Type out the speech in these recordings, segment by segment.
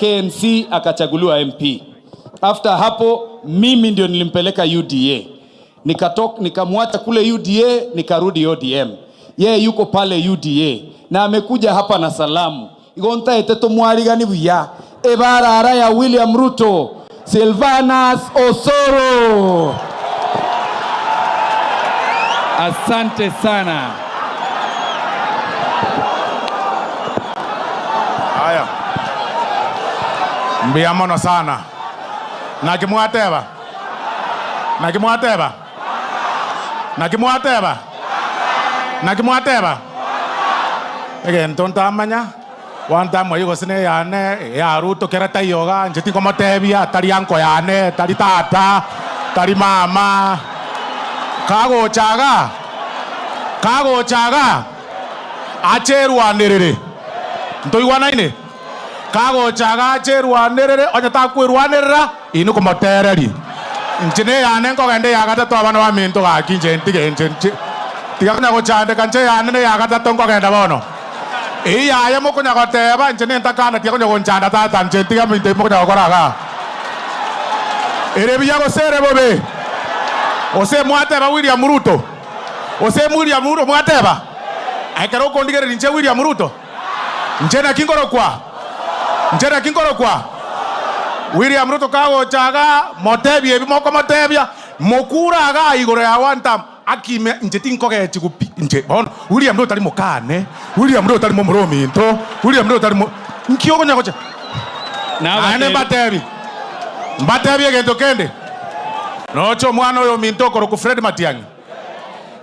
KNC akachaguliwa MP. After hapo mimi ndio nilimpeleka UDA. Nikatok, nikamwacha kule UDA nikarudi ODM. Yeye yuko pale UDA na amekuja hapa na salamu igo ntaete tomwarigani buya ebarara ya William Ruto Silvanus Osoro. Asante sana. Aya, mbuya mono sana. Naki mwateba? Naki mwateba? Naki mwateba? Naki mwateba? Egento ntamanya, gwantamwa gose neyane, eya Ruto kera taiyo igaa, inche tinkomotebia, tari uncle yane, tari tata, tari mama. Kagocha igaa, kagocha igaa, ache erwanerere. Ntoigwanaine? Kagocha agache erwanerere, onye takwerwanerera, inwe komotereria. Inche neyane nkogenda eya gatato abana baminto gaki inche ntige inche nche tiga konya gochandeka inche eyane neya gatato nkogenda bono. Eyio yaye mokonya goteba inche nentakana tiga konya gonchanda tata inche ntige ebinto ebi mokonya gokora igaa. Ere buya gose ere bobe? Gose mwateba William Ruto? Gose William Ruto mwateba? Ekero okondigereria inche William Ruto? Inche naki nkorokwa? Inche naki nkorokwa? William Ruto kagocha igaa, motebie ebi mokomotebia, mokure igaa igoro ya one term, akime inche tinkogechigwa pi, inche bono William Ruto tari mokane, William Ruto tari momura ominto, William Ruto tari mo, nki okonya gocha? Naende mbatebi, mbatebi egento kende, noche omwana oyo ominto okorokwa Fred Matiang'i,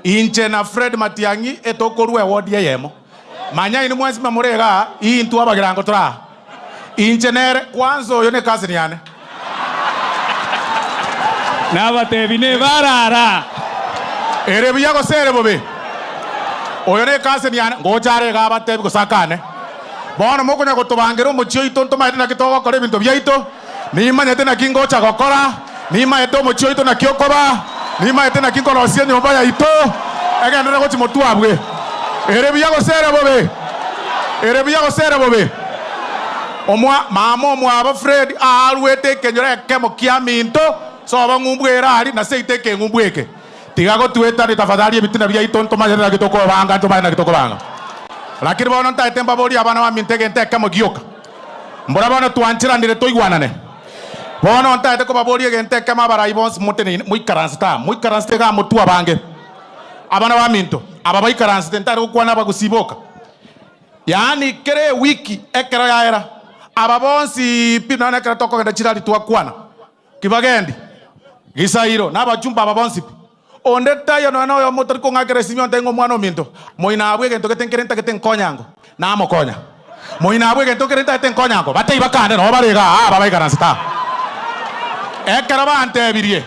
inche na Fred Matiang'i etokorua ewodi eyemo. Manya inwe mwensi buna more igaa, intwe abagirango tore aa. Inche nere, kwanza oyo ne cousin yane. Nabatebi nebarara. Ere buya gose ere bobe? Oyo ne cousin yane, ngocha are igaa abatebi gose akane. Bono mokonya gotobangera omochie oito ntomaete naki togokora ebinto biaito, nimanyete naki ngocha gokora, nimaete omochie oito naki okoba, nimaete naki nkorosia enyomba yaito, egenderere gochia motwe abwe. Ere buya gose ere bobe? Ere buya gose ere bobe? Omwa, mama omwabo Fred aaruete ekenyoro ekemo kiaminto, sobo ng'umbu ere aria, na seito ekeng'umbu eke. Tiga gotwetania tafadhali ebitina biaito ntomanyete naki tokobanga, ntomanyete naki tokobanga. Lakini bono ntaete mbaborie abana baminto egento ekemo gioka. Mbora bono twancheranire toigwanane. Bono ntaete kobaboria egento ekemo abarai bonsi moteneine, moikaransete aa, moikaransete igaa motwe abange. Abana baminto, aba baikaransete ntari gokwana abagusii boka. Yaani kera ewiki ekero yaera, aba bonsi pi nonya nekero tokogenda chirari twakwana, kibagendi, Gisairo, na abachumba aba bonsi pi. Onde taiyo nonya noyomo otari kong'akera esimi ontebie ng'a omwana ominto, moino abwo egento gete nkere ntagete nkonyango, namokonya. Moino abwo egento nkere ntagete nkonyango, batebie bakande nabo bare igaa aba baikaransete aa. Ekero bantebirie,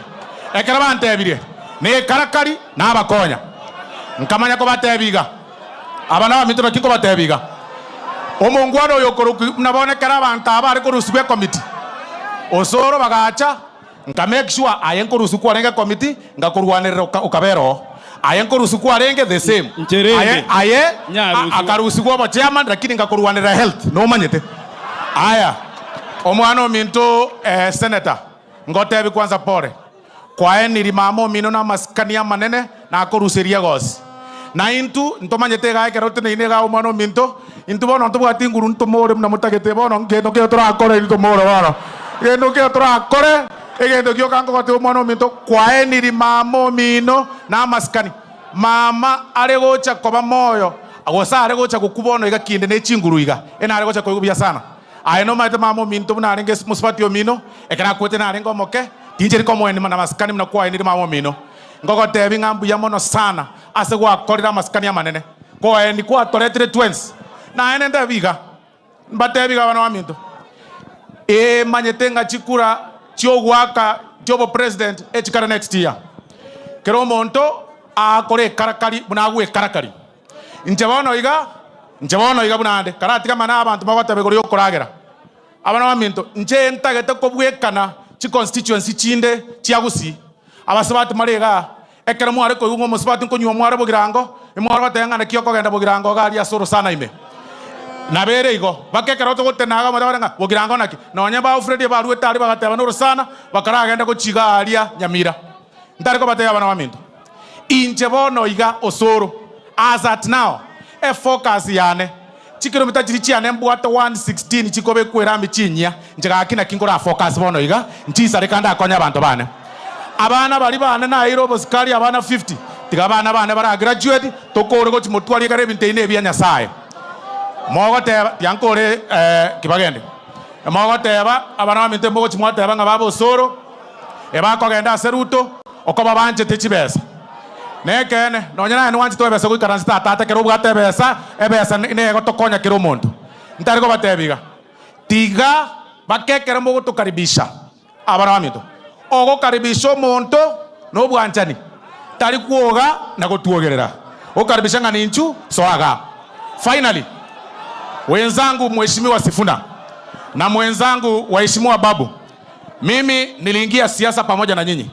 ekero bantebirie, nekarakari, nabakonya. Nkamanya kobatebia iga, Aba nabaminto naki nkobatebia iga, omongwana oyo okorokwa buna bono ekero abanto aba bare korusigwa ekomiti, osoro bagacha, Nka make sure aye nkorusia kwarenge committee ngakorwanerera oka okabera oo. Aye nkorusia kwarenge the same. Inche rende, Aye aye nyarusigwa. akarusigwa obo chairman lakini ngakorwanerera health nomanyete. Aya omwana ominto eh senator ngotebi kwanza pore. Kwaeniri mama omino na amasikani amanene nakoruseria egosi. Na intwe ntomanyete igaa ekero toteneine igaa omwana ominto, intwe bono ntobwati nguru ntomore buna motagete bono ngento kero torakore intwe tomore bono. Egento kero torakore, egento gioka nkogotebia omwana ominto, kwaeniri mama omino na amasikani. Mama are gocha koba moyo, gose are gocha gokwa bono iga kinde ne chinguru iga, enare gocha koigwa buya sana. Aye nomanyete mama ominto buna arenge mosubati omino, ekero akwete narenge omoke, tincheri komoenima namasikani buna kwaenire mama omino. Ngogotebi ng'a mbuya mono sana ase gwakorire amasikani amanene, koeni kwatoretire twensi. Naende ntebi iga, mbatebi iga abana baminto, ee manyete ng'a chikura chi'ogoaka chi'obopresident echikare next year. Kera omonto aakore ekarakari buna agwekarakari. Inche bono iga, inche bono iga buna ande, karatiga amang'ana abanto bagoteba igoro y'okoragera. Abana baminto, inche ntagete kobwekana chiconstituency chinde chia Gusii. Abasubati more igaa, ekero mware koigwa ng'a omosubati nkonywa mware bogirango, imware goteba ng'a naki okogenda bogirango iga aria ase orosana ime. Nabo ere igo, mpaka ekero togotena iga omonto akore ng'a bogirango naki, nonye ba Alfred baruete aria bagateba norosana, bakaragenda gochia iga aria Nyamira. Ntari kobatebia abana baminto, inche bono iga osoro, as at now, efocus yane, chikilomita chiria chiane mbwate 116 chikobekwa erami chinyia, inche gaki naki nkorafocus bono iga, nchisare kande akonye abanto bane. Abana baria bane naeire obosikari abana 50, tiga abana bane baragraduate, tokore gochia motware ekero ebinto ebi nebia Nyasaye. Mogoteba, tiga nkore kibagende, mogoteba abana baminto mogochia mwateba ng'a baba osoro, ebakogenda ase Ruto, okoba banchete chibesa. Nekeene, nonya naye nwanchete ebesa goikaransa tata ekero obwate ebesa, ebesa negotokonya kera omonto. Ntari kobatebia iga, tiga bake ekero mogotokaribisha abana baminto, ogokaribisha omonto nobwanchani, tari kwoga na gotwogerera. Ogokaribisha ng'a ninchu, soa igaa. Finally, wenzangu Mheshimiwa Sifuna na mwenzangu waheshimiwa Babu, mimi niliingia siasa pamoja na nyinyi.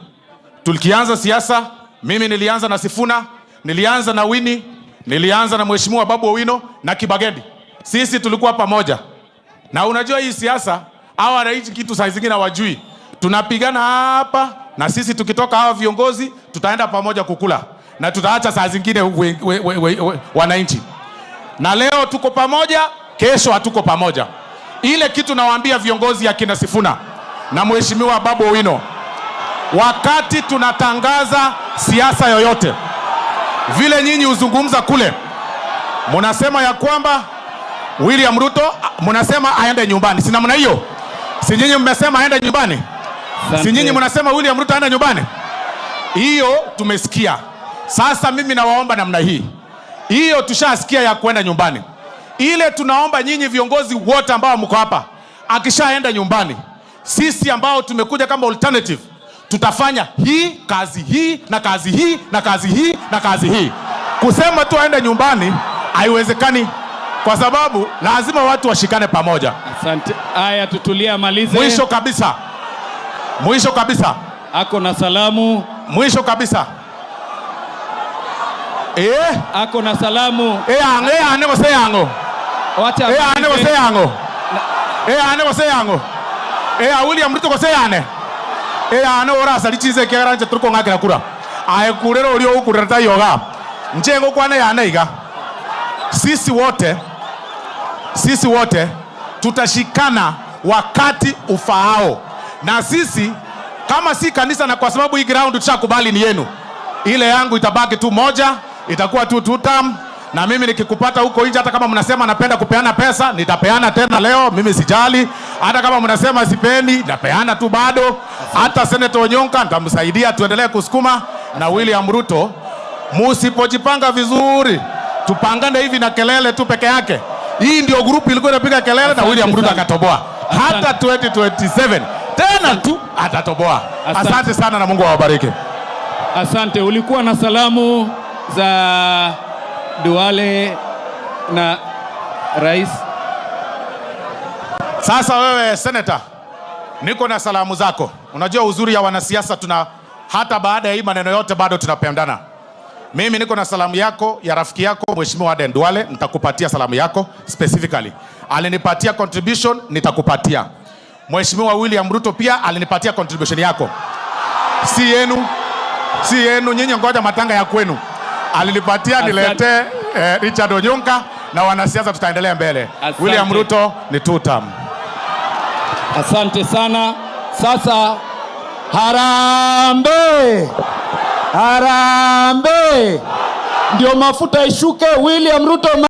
Tulikianza siasa, mimi nilianza na Sifuna, nilianza na Winnie, nilianza na Mheshimiwa Babu Owino na Kibagendi. Sisi tulikuwa pamoja. Na unajua hii siasa, hawa wananchi kitu saa zingine hawajui. Tunapigana hapa na sisi tukitoka hawa viongozi tutaenda pamoja kukula na tutaacha saa zingine wananchi. Na leo tuko pamoja, kesho hatuko pamoja. Ile kitu nawaambia viongozi ya kina Sifuna na Mheshimiwa Babu Owino, wakati tunatangaza siasa yoyote, vile nyinyi huzungumza kule, mnasema ya kwamba William Ruto, mnasema aende nyumbani, si namna hiyo? Si nyinyi mmesema aende nyumbani? Si nyinyi mnasema William Ruto aende nyumbani? Hiyo tumesikia. Sasa mimi nawaomba namna hii, hiyo tushasikia ya kwenda nyumbani. Ile tunaomba nyinyi viongozi wote ambao mko hapa, akishaenda nyumbani, sisi ambao tumekuja kama alternative tutafanya hii kazi hii na kazi hii na kazi hii na kazi hii. Kusema tu aende nyumbani haiwezekani, kwa sababu lazima watu washikane pamoja. Asante. Aya, tutulie amalize. Mwisho kabisa, mwisho kabisa, Ako na salamu, mwisho kabisa, ako na salamu. Eyango, eyane gose yango. Wacha Eyane amalize. gose yango. Eyane gose yango. Eya William Ruto gose yane. Eyane orasari chinse ekiagera inche turi kong'akera kura. Aye kurera oria ogokurera taiyo igaa. Inche ngokwana eyane iga. Sisi wote, sisi wote tutashikana wakati ufaao. Na sisi kama si kanisa, na kwa sababu hii ground tushakubali ni yenu, ile yangu itabaki tu moja, itakuwa tu two term. Na mimi nikikupata huko nje, hata kama mnasema napenda kupeana pesa, nitapeana tena leo, mimi sijali. Hata kama mnasema sipendi, napeana tu bado. Hata Senator Onyonka nitamsaidia, tuendelee kusukuma. Na William Ruto, musipojipanga vizuri, tupangane hivi na kelele tu peke yake. Hii ndio group ilikuwa inapiga kelele na Asante William Ruto sana. akatoboa. Hata Asante. 2027 tena tu atatoboa. Asante. Asante sana na Mungu awabariki. Asante. Ulikuwa na salamu za Duale na Rais. Sasa wewe senator, niko na salamu zako. Unajua uzuri ya wanasiasa, tuna hata baada ya hii maneno yote bado tunapendana. Mimi niko na salamu yako ya rafiki yako Mheshimiwa Aden Duale, nitakupatia salamu yako specifically. Alinipatia contribution, nitakupatia. Mheshimiwa William Ruto pia alinipatia contribution yako, si yenu, si yenu nyinyi, ngoja matanga ya kwenu. Alinipatia Asante. niletee Richard Onyonka na wanasiasa, tutaendelea mbele. Asante. William Ruto ni two term. Asante sana. Sasa Harambee! Harambee! Ndio mafuta ishuke. William Ruto.